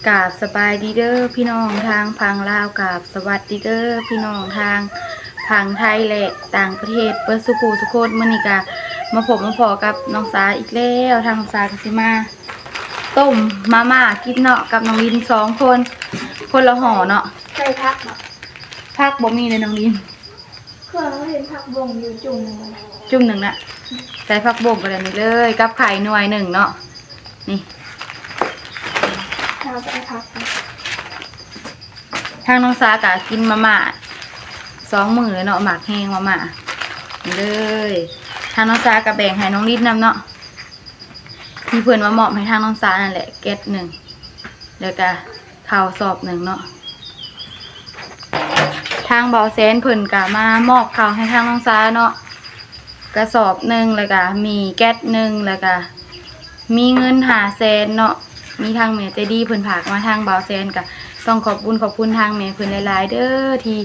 ກາບສະບາຍດີເດີພີ່ນ້ອງທາງຝັ່ງລາວ, ກາບສະຫວັດດີເດີພີ່ນ້ອງທາງຝັ່ງໄທ ແລະ ຕ່າງປະເທດເບິດສູ່ຜູ້ສູ່ຄົນ. ມື້ນີ້ກະມາພົບມາພໍ້ກັບນ້ອງສາອີກແລ້ວ. ທາງນ້ອງສາກະຊິມາຕົ້ມມາມ່າກິນເນາະ ກັບນ້ອງລິນສອງຄົນ ຄົນລະຫໍ່ເນາະ. ໃສ່ຜັກເນາະ ຜັກບໍ່ມີເລີຍນ້ອງລິນ. ເຄື່ອງເຮົາເຫັນຜັກບົ້ງຢູ່ຈຸ່ມໜຶ່ງ ຈຸ່ມໜຶ່ງນະ ໃສ່ຜັກບົ້ງກໍໄດ້ນີ້ເລີຍ ກັບໄຂ່ໜ່ວຍໜຶ່ງເນາະ. ນີ້ ເຮົາຈະເອົາຜັກ ທາງນ້ອງສາກະກິນມາມ່າສອງມື້ເລີຍເນາະ ມັກແຮງມາມ່າ. ນີ້ເລີຍ ທາງນ້ອງສາກະແບ່ງໃຫ້ນ້ອງລິນນຳເນາະ ທີ່ເພິ່ນມາມອບໃຫ້ທາງນ້ອງສານັ້ນແຫຼະ ແກັດໜຶ່ງ ແລ້ວກະເຂົ້າສອບໜຶ່ງເນາະ. ທາງບ່າວແສນເພິ່ນກະມາມອບເຂົ້າໃຫ້ທາງນ້ອງສາເນາະ ກະສອບໜຶ່ງ ແລ້ວກະໝີ່ແກັດໜຶ່ງ ແລ້ວກະມີເງິນຫ້າແສນເນາະ. ມີທາງແມ່ໃຈດີເພິ່ນຝາກມາທາງບ່າວແສນ ກະຕ້ອງຂອບບຸນຂອບຄຸນທາງແມ່ເພິ່ນຫຼາຍໆເດີ ທີ່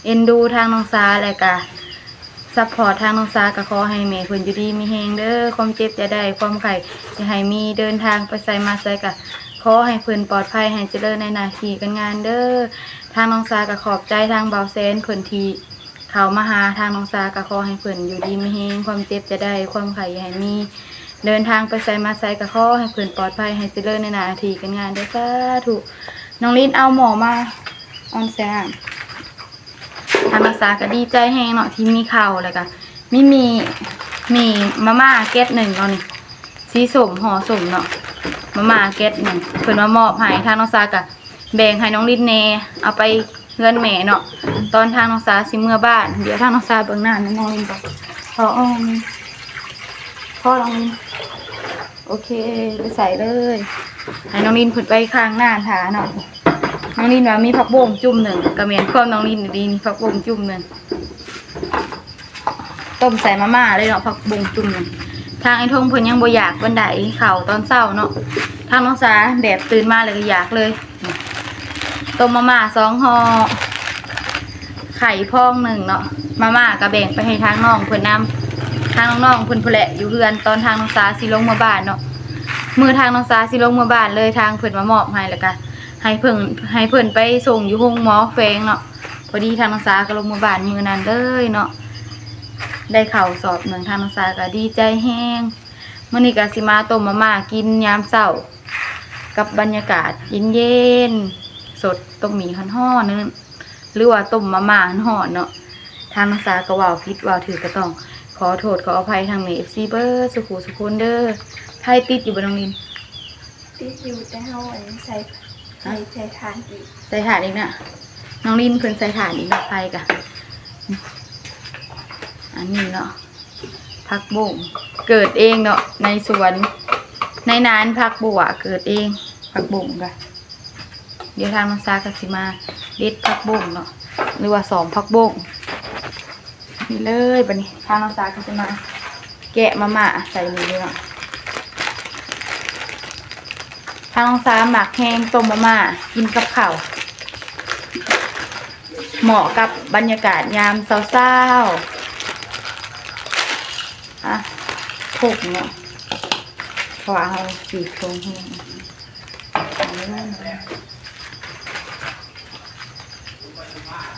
ເອັນດູທາງນ້ອງສາ ແລະກະຊັບພອດທາງນ້ອງສາ. ກະຂໍໃຫ້ແມ່ເພິ່ນຢູ່ດີມີແຮງເດີ ຄວາມເຈັບຢ່າໄດ້ ຄວາມໄຂ້ຢ່າໃຫ້ມີ ເດີນທາງໄປໃສມາໃສກະຂໍໃຫ້ເພິ່ນປອດໄພ ໃຫ້ຈະເລີນໃນໜ້າທີ່ການງານເດີ. ທາງນ້ອງສາກະຂອບໃຈທາງບ່າວແສນເພິ່ນທີ່ເຂົ້າມາຫາທາງນ້ອງສາ ກະຂໍໃຫ້ເພິ່ນຢູ່ດີມີແຮງ ຄວາມເຈັບຢ່າໄດ້ ຄວາມໄຂ້ຢ່າໃຫ້ມີ ເດີນທາງໄປໃສມາໃສກະຂໍໃຫ້ເພິ່ນປອດໄພ ໃຫ້ຈະເລີນໃນໜ້າທີ່ການງານເດີ ສາທຸ. ນ້ອງລິນເອົາໝໍ້ມາ ອອນແຊນ ທາງນ້ອງສາກະດີໃຈແຮງເນາະ ທີ່ມີເຂົ້າ ແລ້ວກະມີໝີ່ ໝີ່ມາມ່າແກັດໜຶ່ງເນາະ ນີ້ ສີສົ້ມ ຫໍ່ສົ້ມເນາະ ມາມ່າແກັດໜຶ່ງ ເພິ່ນມາມອບໃຫ້. ທາງນ້ອງສາກະແບ່ງໃຫ້ນ້ອງລິນແດ່ ເອົາໄປເຮືອນແມ່ເນາະ ຕອນທາງນ້ອງສາຊິເມືອບ້ານ. ດຽວທາງນ້ອງສາເບິ່ງໜ້ານ້ອງລິນກ່ອນ ພໍ ພໍນ້ອງລິນ ໂອເຄ ໄປໃສ່ເລີຍ ໃຫ້ນ້ອງລິນເພິ່ນໄປຄ້າງນານຖ້າເນາະ. ນ້ອງລິນວ່າມີຜັກບົ້ງຈຸ່ມໜຶ່ງ ກະແມ່ນຄວາມນ້ອງລິນອີ່ຫຼີນີ້ ຜັກບົ້ງຈຸ່ມໜຶ່ງ ຕົ້ມໃສ່ມາມ່າເລີຍເນາະ ຜັກບົ້ງຈຸ່ມໜຶ່ງ. ທາງອ້າຍທົງເພິ່ນຍັງບໍ່ຢາກປານໃດ ເຂົ້າຕອນເຊົ້າເນາະ ທາງນ້ອງສາແບບຕື່ນມາແລ້ວກະຢາກເລີຍ. ຕົ້ມມາມ່າສອງຫໍ່ ໄຂ່ພອງໜຶ່ງເນາະ ມາມ່າກະແບ່ງໄປໃຫ້ທາງນ້ອງເພິ່ນນຳ ທາງນ້ອງໆເພິ່ນພຸ້ນແຫຼະຢູ່ເຮືອນ ຕອນທາງນ້ອງສາຊິລົງເມືອບ້ານເນາະ. ມື້ທາງນ້ອງສາຊິລົງເມືອບ້ານເລີຍ ທາງເພິ່ນມາມອບໃຫ້ ແລ້ວກະໃຫ້ເພິ່ນ ໃຫ້ເພິ່ນໄປສົ່ງຢູ່ໂຮງໝໍແຂວງເນາະ. ພໍດີທາງນ້ອງສາກະລົງເມືອບ້ານມື້ນັ້ນເລີຍເນາະ ໄດ້ເຂົ້າສອບໜຶ່ງ ທາງນ້ອງສາກະດີໃຈແຮງ. ມື້ນີ້ກະຊິມາຕົ້ມມາມ່າກິນຍາມເຊົ້າ ກັບບັນຍາກາດເຢັນໆ ສົດຕົ້ມໝີ່ຮ້ອນໆ ຫຼືວ່າຕົ້ມມາມ່າຮ້ອນໆເນາະ. ທາງນ້ອງສາກະເວົ້າຜິດເວົ້າຖືກກະຕ້ອງຂໍໂທດຂໍອະໄພທາງແມ່ ເອັຟຊີ ເບິດສູ່ຜູ້ສູ່ຄົນເດີ. ໄຟຕິດຢູ່ບໍ່ນ້ອງລິນ? ຕິດຢູ່ ແຕ່ເຮົາອັນໃສ່ ໃສ່ ໃສ່ຖ່ານອີກ ໃສ່ຖ່ານອີກນະ. ນ້ອງລິນເພິ່ນໃສ່ຖ່ານອີກເນາະ ໄຟກະ ອັນນີ້ເນາະ ຜັກບົ້ງເກີດເອງເນາະ ໃນສວນໃນນານ ຜັກບົ້ງເກີດເອງ ຜັກບົ້ງກະ. ດຽວທາງນ້ອງສາກະຊິມາເດັດຜັກບົ້ງເນາະ ຫຼືວ່າສອມຜັກບົ້ງ. ນີ້ເລີຍ ບາດນີ້ທາງນ້ອງສາກະຊິມາແກະມາມ່າໃສ່ນີ້ເລີຍເນາະ. ທາງນ້ອງສາມັກແຮງຕົ້ມມາມ່າກິນກັບເຂົ້າ ເໝາະກັບບັນຍາກາດຍາມເຊົ້າໆ. ອ່ະ ຄົກເນາະ ເພາະວ່າເຮົາສີບໂທງແຮງ.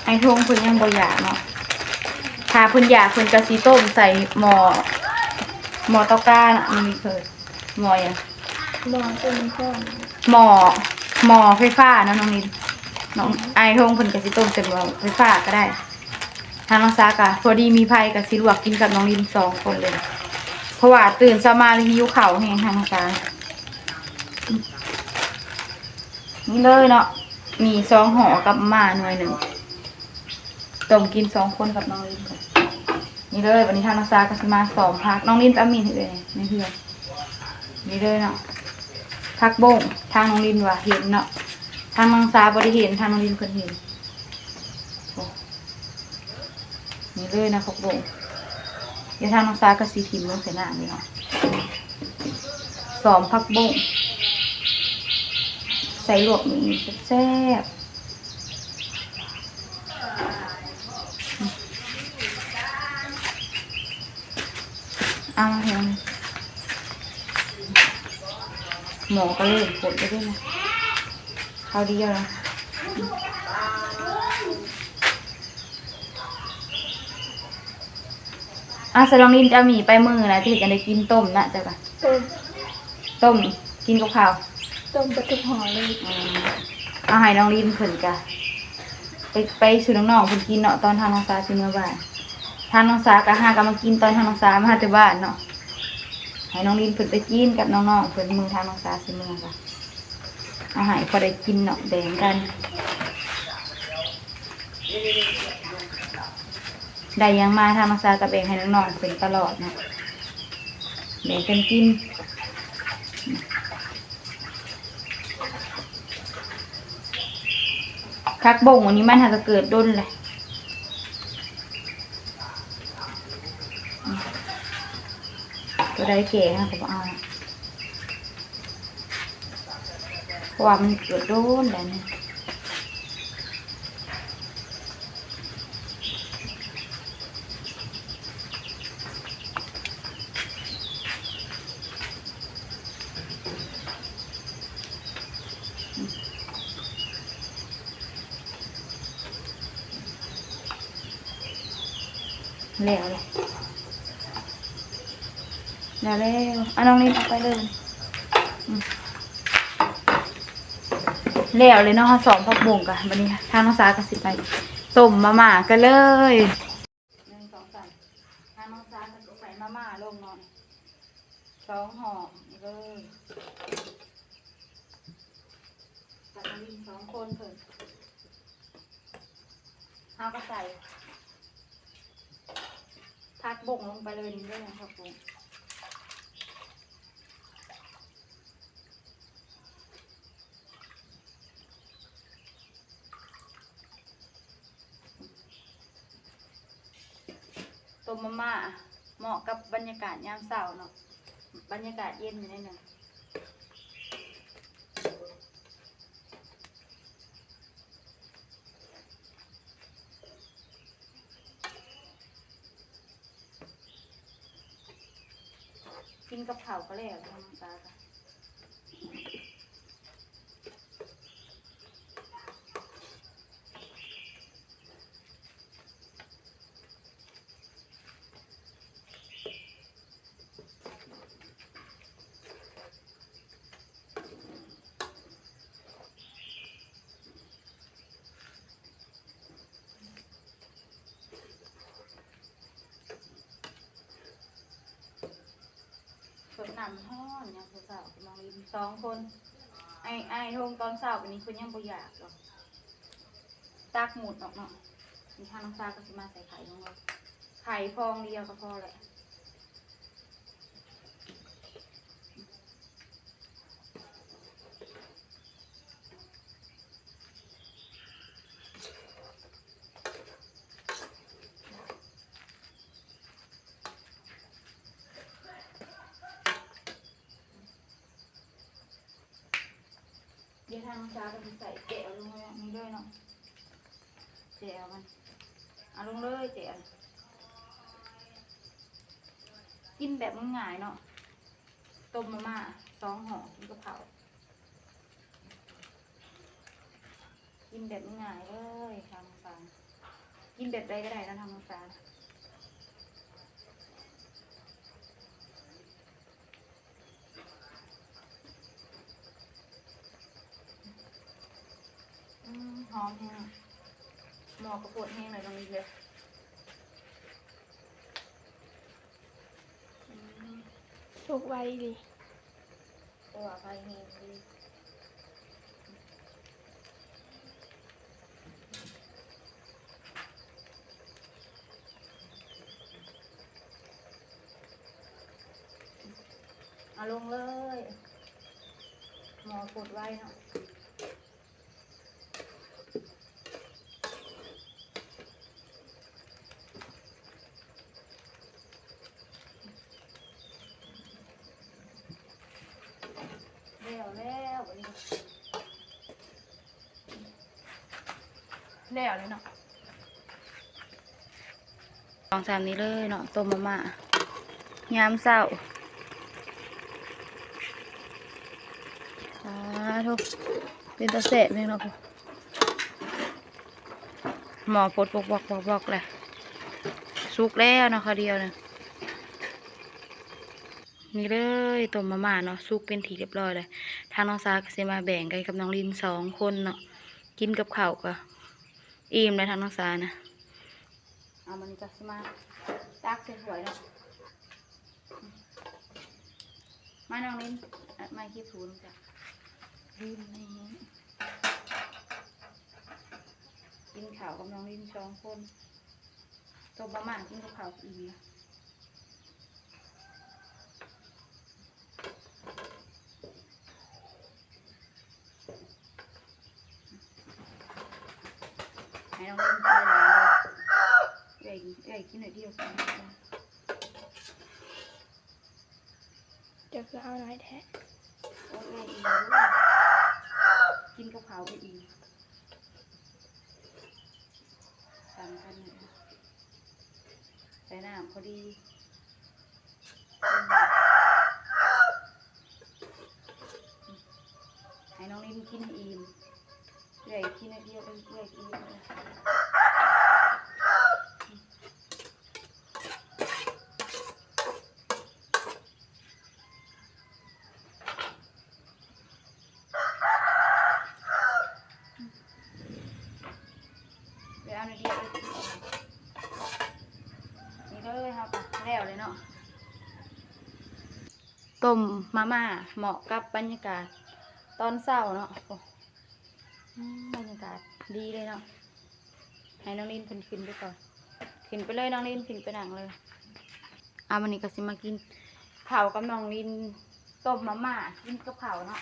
ອ້າຍທົງເພິ່ນຍັງບໍ່ຢາກເນາະ ຖ້າເພິ່ນຢາກເພິ່ນກະຊິຕົ້ມໃສ່ໝໍ້ ໝໍ້ເຕົາການ ອັນນີ້ເພິ່ນ ໝໍ້ຫຍັງ ໝໍ້ຕົ້ມນ້ຳຮ້ອນ ໝໍ້ ໝໍ້ໄຟຟ້າເນາະນ້ອງລິນ. ນ້ອງ ອ້າຍທົງເພິ່ນກະຊິຕົ້ມໃສ່ໝໍ້ໄຟຟ້າກະໄດ້. ທາງນ້ອງສາກະພໍດີມີໄຟ ກະຊິລວກກິນກັບນ້ອງລິນສອງຄົນເລີຍ ເພາະວ່າຕື່ນເຊົ້າມາລະຫິວເຂົ້າແຮງ ທາງນ້ອງສາ. ນີ້ເລີຍເນາະ ມີສອງຫໍ່ກັບໝາມ່າໜ່ວຍໜຶ່ງ ຕົ້ມກິນສອງຄົນກັບນ້ອງລິນ. ນີ້ເລີຍ ບາດນີ້ທາງນ້ອງສາກະຊິມາສອມຜັກ ນ້ອງລິນໄປເອົາມີດໃຫ້ເອື້ອຍໃນເຮືອນ. ນີ້ເລີຍເນາະ ຜັກບົ້ງ ທາງນ້ອງລິນວ່າເຫັນເນາະ ທາງນ້ອງສາບໍ່ໄດ້ເຫັນ ທາງນ້ອງລິນເພິ່ນເຫັນ. ໂອ້ ນີ້ເລີຍນະຜັກບົ້ງ ດຽວທາງນ້ອງສາກະຊິຖິ້ມລົງໃສ່ນ້ຳນີ້ເນາະ. ສອມຜັກບົ້ງ ໃສ່ລວກນີ້ແຊບໆ. ເອົາແຮງ ໝໍ້ກະເລີ່ມກົດແລ້ວເດ້ນະ. ເຂົ້າດຽວນະ. ອາ ສະດອງລິນ ເຈົ້າມີໄປມື້ນະ ຈະເຮັດຈັ່ງໃດກິນ ຕົ້ມນະ ເຈົ້າກະ ຕົ້ມ ຕົ້ມກິນກັບເຂົ້າ ຕົ້ມເບິດທຸກຫໍ່ເລີຍ. ອືມ ເອົາໃຫ້ນ້ອງລິນເພິ່ນກະ ໄປ ໄປສູ່ນ້ອງໆເພິ່ນກິນເນາະ ຕອນທາງນ້ອງສາຊິເມືອບ້ານ. ທາງນ້ອງສາກະຫາກະມາກິນຕອນທາງນ້ອງສາມາແຕ່ບ້ານເນາະ ໃຫ້ນ້ອງລິນເພິ່ນໄປກິນກັບນ້ອງໆເພິ່ນ ມື້ທາງນ້ອງສາຊິເມືອກະ ເອົາໃຫ້ພໍໄດ້ກິນເນາະ ແບ່ງກັນ. ໄດ້ຫຍັງມາທາງນ້ອງສາກະແບ່ງໃຫ້ນ້ອງໆເພິ່ນຕະຫຼອດເນາະ ແບ່ງກັນກິນ. ຜັກບົ້ງອັນນີ້ມັນຫາກະເກີດດົນແຫຼະ ໂຕໃດແກ່ເຮົາກະບໍ່ເອົາ ເພາະວ່າມັນເກີດໂດນແລ້ວນີ້. ແລ້ວແຫຼະ ແລ້ວແລ້ວ ເອົານ້ອງລິນເອົາໄປເລີຍ. ອືມ ແລ້ວເລີຍເນາະ ເຮົາຊອມຜັກບົ້ງກະ ບາດນີ້ທາງນ້ອງສາກະຊິໄປຕົ້ມມາມ່າກັນເລີຍ. ໜຶ່ງ ສອງ ສາມ ທາງນ້ອງສາກະຊິໃສ່ມາມ່າລົງເນາະ ສອງຫໍ່ນີ້ເລີຍ. ກັບນ້ອງລິນສອງຄົນເພິ່ນ ເຮົາກະໃສ່ຜັກບົ້ງລົງໄປເລີຍນີ້ເດີ ຜັກບົ້ງ ຕົ້ມມາມ່າ ເໝາະກັບບັນຍາກາດຍາມເຊົ້າເນາະ ບັນຍາກາດເຢັນຢູ່ໃນນັ້ນ. ກິນກັບເຂົ້າກະແລ້ວ ທາງນ້ອງສາກະ ສົດນ້ຳຮ້ອນຍາມເຊົ້າໆ ນ້ອງລິນສອງຄົນ ໄອ້ ໄອ້ໂຮງຕອນເຊົ້າບາດນີ້ເພິ່ນຍັງບໍ່ຢາກດອກ ຕັກໝູດອອກເນາະ. ນີ້ທາງນ້ອງສາກະຊິມາໃສ່ໄຂ່ລົງເລີຍ ໄຂ່ຟອງດຽວກະພໍແຫຼະ. ດຽວທາງນ້ອງສາກະຊິໃສ່ແຈ່ວລົງໄວ້ນີ້ເດີເນາະ ແຈ່ວມັນ ເອົາລົງເລີຍແຈ່ວ. ກິນແບບງ່າຍໆເນາະ ຕົ້ມມາມ່າສອງຫໍ່ກິນກັບເຂົ້າ ກິນແບບງ່າຍໆເລີຍ ທາງສາ ກິນແບບໃດກະໄດ້ເນາະ ທາງສາ. ອືມ ຫອມແຮງ ໝໍ້ກະໂພດແຮງເລີຍ ຕ້ອງມີເລີຍ. ອືມ ສຸກໄວອີ່ຫຼີ ເພາະວ່າໄຟແຮງດີ. ເອົາລົງເລີຍ ໝໍ້ປົດໄວ້ເນາະ. ແລ້ວແລ້ວ ບາດນີ້ ແລ້ວແລ້ວເນາະ ສອງສາມນີ້ເລີຍເນາະ ຕົ້ມມາມ່າຍາມເຊົ້າ. ສາທຸ. ເປັນຕາແຊບແຮງເນາະ ໝໍ້ຟົດວອກໆໆໆແຫຼະ. ສຸກແລ້ວເນາະ ຄາວດຽວນະ. ນີ້ເລີຍ ຕົ້ມມາມ່າເນາະ ສຸກເປັນທີ່ຮຽບຮ້ອຍແລ້ວ. ທາງນ້ອງສາກໍຊິມາແບ່ງກັນກັບນ້ອງລິນສອງຄົນເນາະ ກິນກັບເຂົ້າກໍອີ່ມແລ້ວ ທາງນ້ອງສານະ. ເອົາ ມັນກໍຊິມາຕັກໃສ່ຖ້ວຍເນາະ. ມານ້ອງລິນ ເອົາ ມາເກັບຖ້ວຍນຳກັນ. ລິນນີ້ ກິນເຂົ້າກັບນ້ອງລິນສອງຄົນ ຕົ້ມມາມ່າ ກິນກັບເຂົ້າອີ່ມ. ໃຫ້ນ້ອງລິນກິນຫຼາຍໆ ເອື້ອຍ ເອື້ອຍກິນໜ້ອຍດຽວ. ເຈົ້າຄືເອົາໜ້ອຍແທ້? ໂອ້ຍ ເອື້ອຍອີ່ມ ກິນກັບເຂົ້າອີ່ມ. ຕຳກັນ ໃສ່ນ້ຳພໍດີ. ໃຫ້ນ້ອງລິນກິນອີ່ມ ເອື້ອຍກິນໜ້ອຍດຽວ ເອື້ອຍກິນ. ໄປເອົາໜ້ອຍດຽວເລີຍ. ນີ້ເລີຍ ເຮົາກໍແລ້ວເລີຍເນາະ ຕົ້ມມາມ່າ ເໝາະກັບບັນຍາກາດຕອນເຊົ້າເນາະ. ໂອ້ ອືມ ບັນຍາກາດດີເລີຍເນາະ. ໃຫ້ນ້ອງລິນເພິ່ນຂຶ້ນໄປກ່ອນ ຂຶ້ນໄປເລີຍນ້ອງລິນ ຂຶ້ນໄປນັ່ງເລີຍ. ອ່າ ມື້ນີ້ກໍຊິມາກິນເຂົ້າກັບນ້ອງລິນ ຕົ້ມມາມ່າ ກິນກັບເຂົ້າເນາະ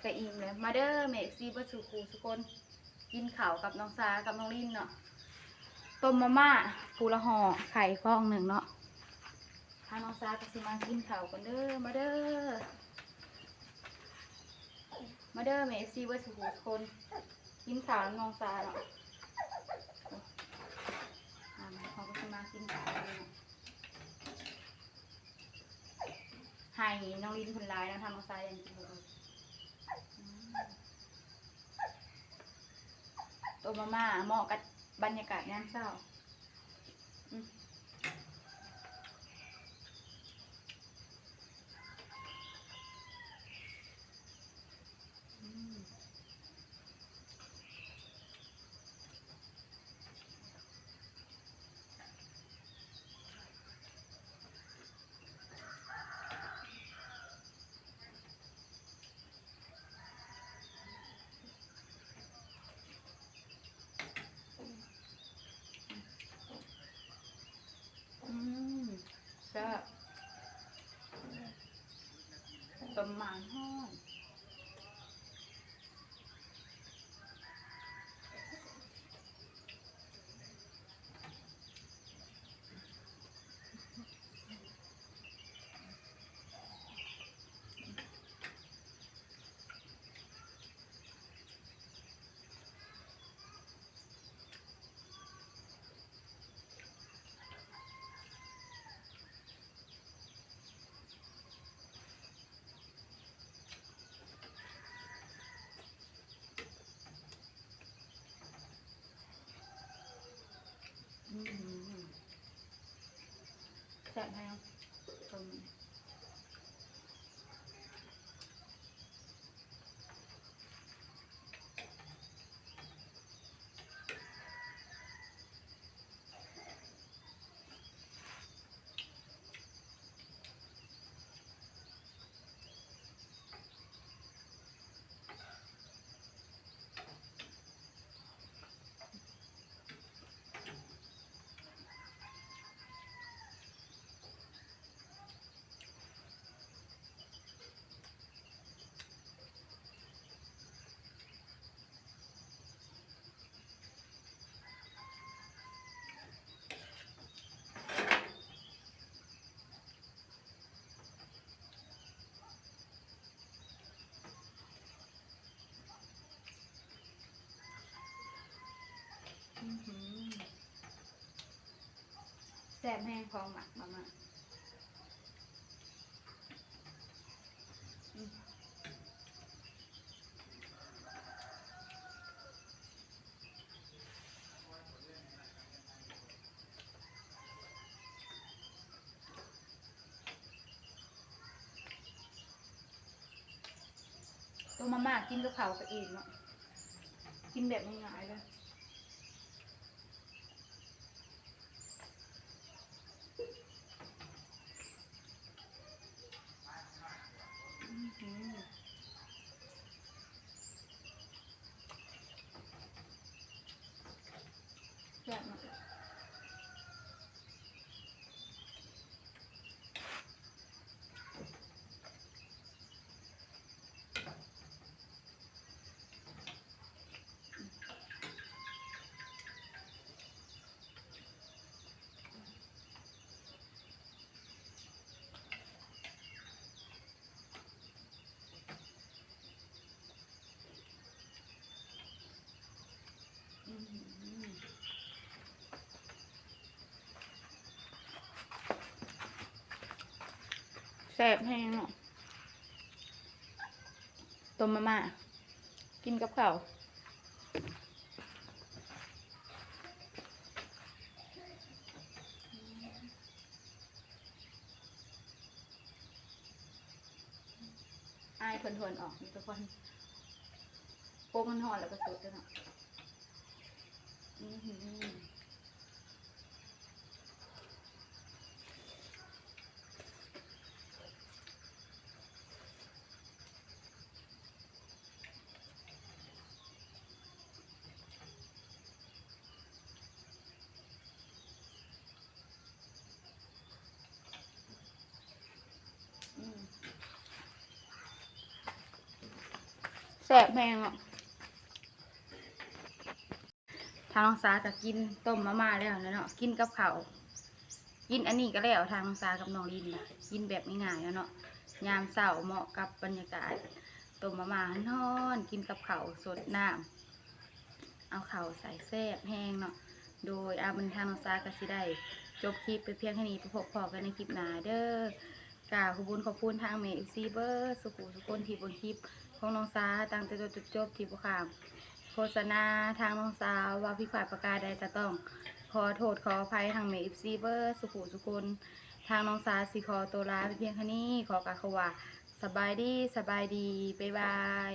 ກໍອີ່ມແລ້ວ. ມາເດີແມ່ເອັຟຊີເບິດສູ່ຄູ່ສູ່ຄົນ ກິນເຂົ້າກັບນ້ອງສາກັບນ້ອງລິນເນາະ. ຕົ້ມມາມ່າ ຜູ້ລະຫໍ່ ໄຂ່ຟອງໜຶ່ງເນາະ. ທາງນ້ອງສາກໍຊິມາກິນເຂົ້າກ່ອນເດີ ມາເດີ ມາເດີແມ່ເອັຟຊີເບິດສູ່ຄູ່ສູ່ຄົນ ກິນເຂົ້ານຳນ້ອງສາເນາະ. ອ່າ ເຮົາກໍຊິມາກິນເຂົ້າເນາະ. ໃຫ້ນ້ອງລິນເພິ່ນຫຼາຍນະ ທາງນ້ອງສາຍັງກິນບໍ່ເບິດ. ອືມ ຕົ້ມມາມ່າເໝາະກັບບັນຍາກາດຍາມເຊົ້າ. ອືມ ອືມ. ອືມ ແຊບ ຕົ້ມມາມ່າ. ອືມ ແຊບແຮງ. ອືຫື ແຊບແຮງ ຂອງໝາກມາມ່າ. ອືມ. ຕົ້ມມາມ່າກິນກັບເຂົ້າກໍອີ່ມເນາະ ກິນແບບງ່າຍໆເລີຍ. ແຊບເນາະ. ແຊບແຮງເນາະ ຕົ້ມມາມ່າ ກິນກັບເຂົ້າ. ອາຍເພິ່ນຫົ່ນອອກ ມີແຕ່ຄວັນ ໂປກມັນຮ້ອນແລ້ວກໍສົດເດ້ເນາະ. ແຊບແຮງເນາະ. ທາງນ້ອງສາກໍກິນຕົ້ມມາມ່າແລ້ວແຫຼະເນາະ ກິນກັບເຂົ້າ ກິນອັນນີ້ກໍແລ້ວ. ທາງນ້ອງສາກັບນ້ອງລິນນະ ກິນແບບງ່າຍໆແລ້ວເນາະ ຍາມເຊົ້າເໝາະກັບບັນຍາກາດ ຕົ້ມມາມ່າຮ້ອນໆ ກິນກັບເຂົ້າ ສົດນ້ຳ ເອົາເຂົ້າໃສ່ ແຊບແຮງເນາະ. ໂດຍ ອາ ມື້ນີ້ທາງນ້ອງສາກໍຊິໄດ້ຈົບຄລິບໄປພຽງເທົ່ານີ້ ໄປພົບພໍ້ກັນໃນຄລິບໜ້າເດີ. ກາບຂອບຄຸນຂອບຄຸນທາງແມ່ເອັຟຊີເບິດສູ່ຜູ້ສູ່ຄົນທີ່ເບິ່ງຄລິບຂອງນ້ອງສາຕັ້ງແຕ່ຕົ້ນຈົນຈົບ ທີ່ບໍ່ຂ້າມໂຄສະນາທາງນ້ອງສາ. ເວົ້າຜິດພາດປະການໃດກໍຕ້ອງຂໍໂທດຂໍອະໄພທາງແມ່ເອັຟຊີເບິດສູ່ຜູ້ສູ່ຄົນ. ທາງນ້ອງສາຊິຂໍຕົວລາໄປພຽງເທົ່ານີ້ ຂໍກ່າວຄຳວ່າ ສະບາຍດີ ສະບາຍດີ ບາຍບາຍ.